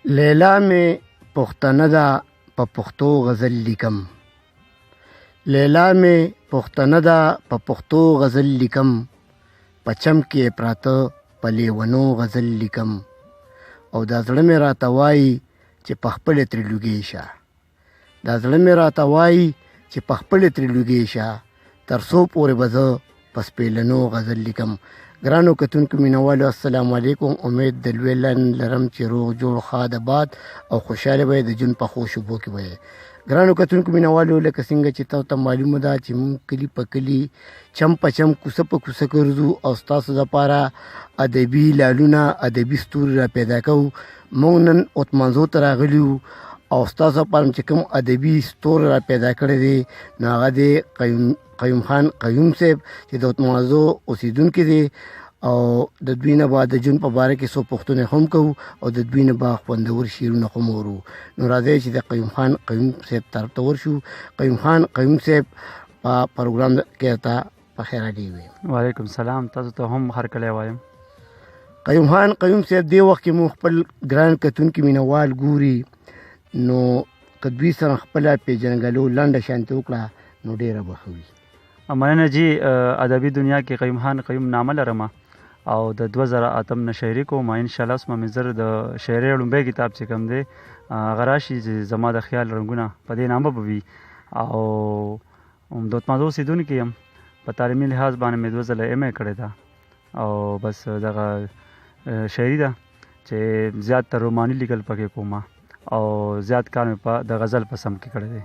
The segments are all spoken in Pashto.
لیلا مې پښتنه ده په پښتو غزل لیکم. لیلا مې پښتنه ده په پښتو غزل لیکم، په چم کې یې پراته په لیونو غزل لیکم، او دا زړه مې راته وایي چې په خپلې ترې لوګې شه. دا زړه مې راته وایي چې په خپلې ترې لوګې شه، تر څو پورې به زه په سپېلنو غزل لیکم. ګرانو کتونکو مینوالو، السلام علیکم. امید د لوی لن لرم چې روغ جوړ، ښاد آباد او خوشحاله به د جون په ښو شپو کې به. ګرانو کتونکو مینوالو، لکه څنګه چې تاسو ته معلومه ده چې موږ کلي په کلي، چم په چم، کوڅه په کوڅه ګرځو او ستاسو دپاره ادبي لالونه، ادبي ستوري را پیدا کوو. موږ نن اتمانزو ته راغلي یو او ستاسو لپاره چې کوم ادبي ستوری را پیدا کړی دی نو هغه دی قیوم خان قیوم صاحب چې د اتمانزو اوسېدونکی دی، او د دوی نه به د ژوند په باره کې څو پوښتنې هم کوو او د دوی نه به خوندور شعرونه هم اورو. نو راځئ چې د قیوم خان قیوم صاحب طرف ته ورشو. قیوم خان قیوم صاحب، په پروګرام کې ته په خیر راغلي وي. وعلیکم سلام، تاسو ته هم هرکلی وایم. قیوم خان قیوم صاحب، دې وخت کې مو خپل ګران کتونکي مینوال ګوري، نو که دوی سره خپله پېژندګلو لنډه شانتې وکړه نو ډېره به ښه وي. مننه جی. ادبي دنیا کې قیوم خان قیوم نامه لرم او د 2008 نه شاعري کوم. انشاءالله اوس مې زر د شاعرۍ لومړی کتاب چې کوم دی هغه راشي چې زما د خیال رنګونه په دې نامه به وي، او د اتمانزو اوسېدونکی یم. په تعلیمي لحاظ باندې مې دوه ځله ایم ای کړې ده، او بس دغه شاعري ده چې زیات تر روماني لیکل پکې کوم، او زیات کار مې په د غزل په سم کې کړی دی.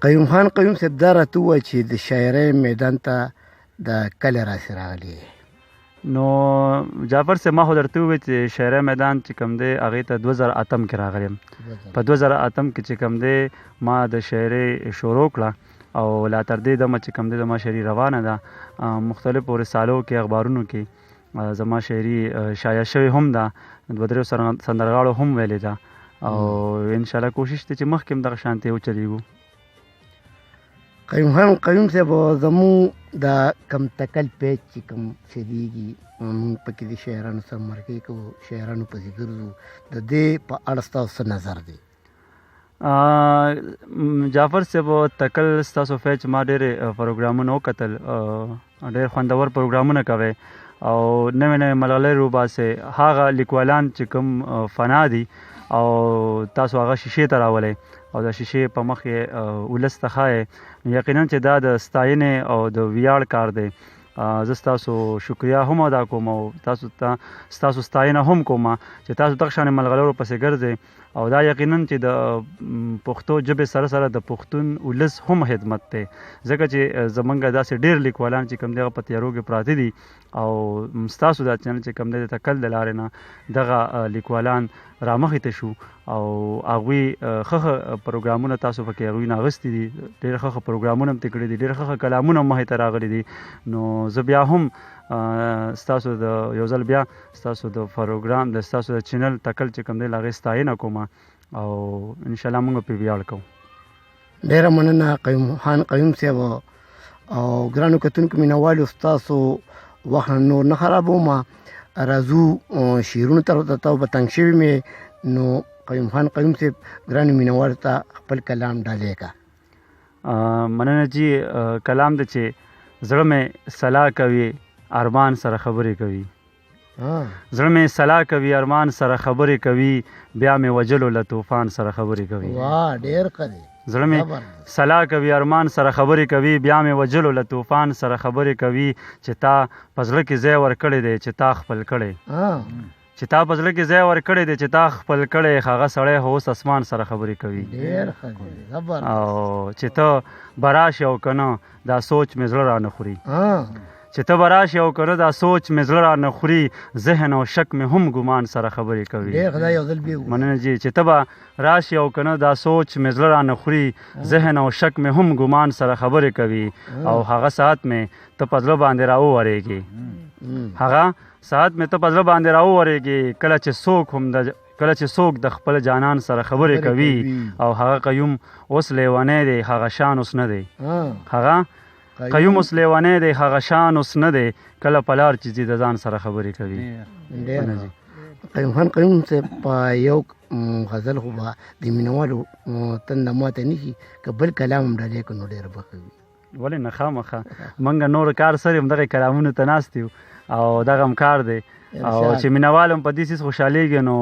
قیوم خان قیوم صاحب، دا راته ووایه چې د شاعرۍ میدان ته د کله راسې راغلی؟ نو جعفر صاحب، ما خو درته وویل چې شاعرۍ میدان چې کوم دی هغې ته 2008 کې راغلی یم. په 2008 کې چې کوم دی ما د شاعرۍ شروع کړه، او لا تر دې دمه چې کوم دی زما شاعري روانه ده. مختلفو رسالو کې، اخبارونو کې زما شاعري شایع شوې هم ده، دوه دریو سندرغاړو هم ویلې ده، او انشاءالله کوشش دی چې مخکې هم دغه شانتې وچلېږو. قیوم خان قیوم صاحب، زموږ د کم تکل پیج چې کوم چلېږي، موږ پکې د شاعرانو سره مرکې کوو، شاعرانو پسې ګرځو، د دې په اړه ستاسو څه نظر دی؟ جعفر صاحب، تکل ستاسو پیج ما ډېرې پروګرامونه وکتل، ډېر خوندور پروګرامونه کوي او نوې نوې ملغلرې وباسئ. هغه لیکوالان چې کوم فنا دي او تاسو هغه شیشې ته راولئ او د شیشې په مخ یې ولس ته ښایئ، نو یقینا چې دا د ستاینې او د ویاړ کار دی. زه ستاسو شکریا هم ادا کوم او تاسو ته ستاسو ستاینه هم کوم چې تاسو دغه شان ملغلرو پسې ګرځئ، او دا یقینا چې د پښتو ژبې سره سره د پښتون ولس هم خدمت دی، ځکه چې زمونږ داسې ډېر لیکوالان چې کوم دی هغه په تیارو کې پراته دي، او ستاسو دا چینل چې کوم دی د تکل د لارې نه دغه لیکوالان رامخې ته شو، او هغوی ښه ښه پروګرامونه تاسو پکې هغوی نه اخیستي دي، ډېر ښه ښه پروګرامونه هم ترې کړي دي، ډېر ښه ښه کلامونه هم مخې ته راغلي دي. نو زه بیا هم ستاسو د یو ځل بیا ستاسو د پروګرام د ستاسو د چینل تکل چې کوم دی له هغې ستاینه کوم، او انشاءالله موږ پرې ویاړ کوو. ډېره مننه قیوم خان قیوم صاحب. او ګرانو کتونکو مینوالو، ستاسو وخت نور نه خرابوم، راځو شعرونو طرف ته. تاسو به تنګ شوي مې، نو قیوم خان قیوم صاحب ګرانو مینوالو ته خپل کلام ډالۍ کړه. مننه جی. کلام دی چې زړه مې سلا کوي ارمان سره خبرې کوي، زړه مې سلا کوي ارمان سره خبرې کوي، بیا مې وجلو له طوفان سره خبرې کوي. واه، ډېر ښه دی. زړه مې سلا کوي ارمان سره خبرې کوي، بیا مې وجلو له طوفان سره خبرې کوي، چې تا په زړه کې ځای ورکړی دی چې تا خپل کړی، چې تا په زړه کې ځای ورکړی دی چې تا خپل کړی، هغه سړی خو اوس اسمان سره خبرې کوي. ډېر ښه دی، زبردست. او چې ته به راشې او که نه دا سوچ مې زړه رانه خوري، چې ته به راشې او که نه دا سوچ مې زړه رانه خوري، ذهن او شک مې هم ګمان سره خبرې کوي. ډېر ښه دی، یو ځل بیا ووایه. مننه جی. چې ته به راشې او که نه دا سوچ مې زړه رانه خوري، ذهن او شک مې هم ګمان سره خبرې کوي، او هغه ساعت مې ته په زړه باندې راوورېږې، هغه ساعت مې ته په زړه باندې راوورېږې، کله چې څوک هم د کله چې څوک د خپل جانان سره خبرې کوي، او هغه قیوم اوس لیونی دی، هغه شان اوس نه دی، هغه قیوم اوس لیونی دی، هغه شان اوس نه دی، کله په لار چې ځي د ځان سره خبرې کوي. ډېر. قیوم خان قیوم صاحب په یو غزل خو به د مینوالو تنده ماته نه شي، که بل کلام هم ډالۍ کړو نو ډېره به ښه وي. ولې نه، خامخا مونږ نور کار سره هم دغه کلامونو ته ناست یو او دغه هم کار دی، او چې مینوال هم په دې څیز خوشحالېږي نو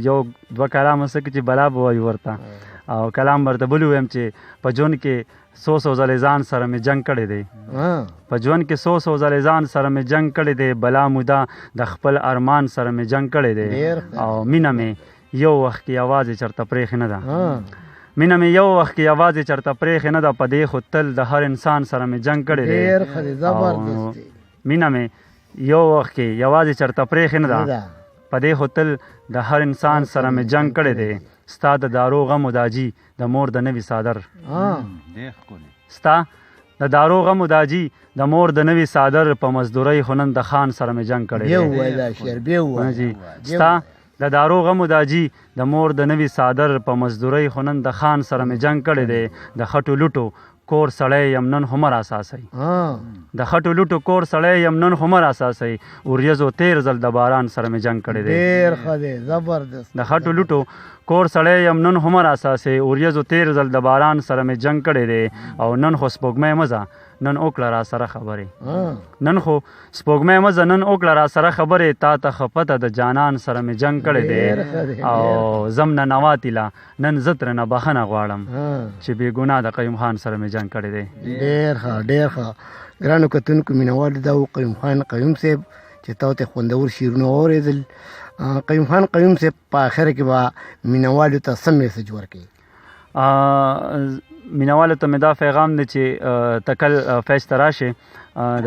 یو دوه کلامه څه چې بلا به وایو ورته، او کلام ورته بل ووایم چې په ژوند کې څو څو ځلې ځان سره مې جنګ کړی دی، په ژوند کې څو څو ځلې ځان سره مې جنګ کړی دی، بلا موده د خپل ارمان سره مې جنګ کړی دی، او مینه مې یو وخت کې یوازې چرته پرېښې نه ده، مینه مې یو وخت کې یوازې چرته پرېښې نه ده، په دې خو تل د هر انسان سره مې جنګ کړی دی. مینه مې یو وخت کې یوازې چرته پرېښې نه ده، په دې خو تل د هر انسان سره مې جنګ کړی دی، ستا د دارو غم داجی د مور د نوي څادر، ستا د دارو غم داجی د مور د نوي څادر، په مزدورۍ خو نن د خان سره مې جنګ کړی دی. ستا د دارو غم داجی د مور د نوي څادر، په مزدورۍ خو نن د خان سره مې جنګ کړی دی، د خټو لوټو کور سړی یم نن خو مه راساسئ، د خټو لوټو کور سړی یم نن خو مه راساسئ، وریځو تېر ځل د باران سره مې جنګ کړی دی. ډېر ښه دی، زبردست. د خټو لوټو کور سړی یم نن خو مه راساسئ، وریځو تېر ځل د باران سره مې جنګ کړی دی، او نن خو سپوږمۍ مه ځه نن وکړه را سره خبرې، نن خو سپوږمۍ مه ځه نن وکړه را سره خبرې، تا ته ښه پته د جانان سره مې جنګ کړی دی، او زم نه نواتیله نن زه ترېنه بخښنه غواړم چې بې ګناه د قیوم خان سره مې جنګ کړی دی. ډېر ښه، ډېر ښه. ګرانو کتونکو مینوالو، دا و قیوم خان قیوم صاحب چې تاسو ته خوندور شعرونه واورېدل. قیوم خان قیوم صاحب په آخر کې به مینوالو ته څه میسج ورکوي؟ مینوالو ته مې دا پیغام دی چې تکل پیج ته راشي،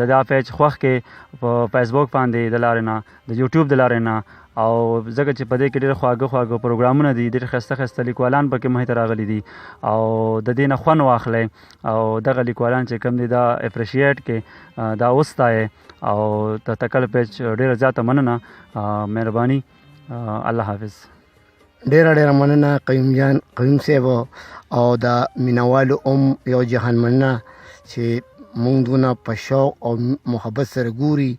د دا پیج خوښ کې په فیسبوک باندې د لارې نه، د یوټیوب د لارې نه، او ځکه چې په دې کې ډېر خواږه خواږه پروګرامونه دي، ډېر ښایسته ښایسته لیکوالان پکې مخې ته راغلي دي، او د دې نه خوند واخلئ، او دغه لیکوالان چې کوم دي دا اپریشیټ کې دا وستایئ، او د تکل پیج ډېره زیاته مننه، مهرباني، الله حافظ. ډېره ډېره مننه قیوم جان قیوم صاحب، او د مینوالو هم یو جهان مننه چې موږ دونه په شوق او محبت سره ګوري،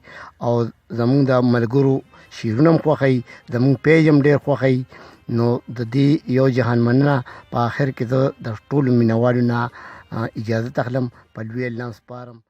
او زموږ د ملګرو شعرونه هم خوښوي، زموږ پیج هم ډېر خوښوي. نو د دې یو جهان مننه. په آخر کې زه د ټولو مینوالو نه اجازه اخلم، په لوی الله سپارم.